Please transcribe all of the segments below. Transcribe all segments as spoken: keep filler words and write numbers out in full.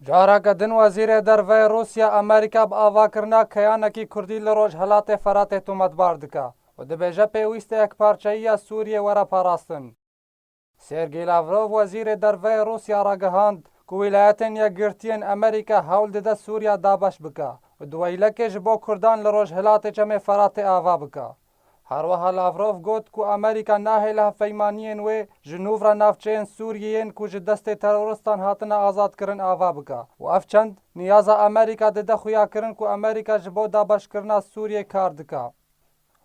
Careke din Wezîrê Derveyê Rûsya Amerîka bi avakirina keyanekî Kurdî li Rojhilatê Feratê tometbar dike û dibêje pêwîst e yekparçeyiya Sûriyê were parastin. Sergey Lavrov, Wezîrê Derveyê Rûsya ragihand ku Wîlayetên Yekgirtiyên Amerîka hewl dide Sûriya dabeş bike û diweylekê ji bo Kurdan li Rojhilatê Çemê Feratê ava bike. Her wiha Lavrov got ku Amerîka nahêle hevpeymaniyên wê ji nû re navçeyên Sûriyê yên ku ji destê teroristan hatine azadkirin ava bike û ev çend niyaza Amerîka dide xuyakirin ku Amerîka ji bo dabeşkirina Sûriyê kar dike.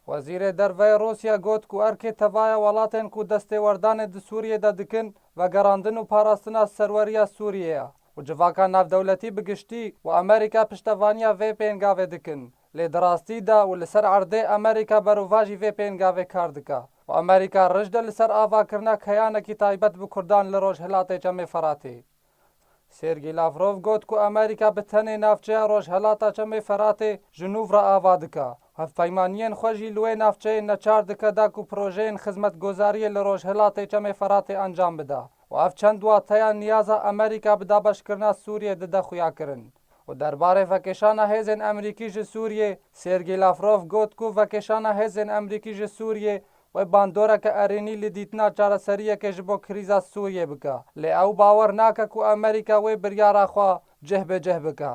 Wezîrê Derveyê Rûsya got ku erkê tevaya welatên ku destêwerdanê di Sûriyê de dikin, vegerandin û parastina serweriya Sûriyê ye û civaka navdewletî bi giştî û Amerîka piştevaniya vê pêngavê dikin. Lê di rastî de û li ser erdê Amerîka berovajî vê pêngavê kar dike û Amerîka rij de li ser avakirina keyanekî taybet bi Kurdan li Rojhilatê Çemê Feratê. Sergey Lavrov got ku Amerîka bi tenê navçeya Rojhilata Çemê Feratê ji nû re ava dike. Hevpeymaniyên xwe jî li wê navçeyê neçar dike da ku projeyên xizmetgozariyê li Rojhilatê Çemê Feratê encam bide û ev çend wateya niyaza Amerîka bi dabeşkirina Sûriyê dide xuyakirin. Û derbarê vekêşana hêzên Amerîkî ji Sûriyê, Sergey Lavrov got ku vekêşana hêzên Amerîkî ji Sûriyê wê bandoreke erênî li dîtina çareseriyekê ji bo krîza Sûriyê bike. Lê ew bawer nake ku Amerîka wê biryara xwe cih bi cih bike.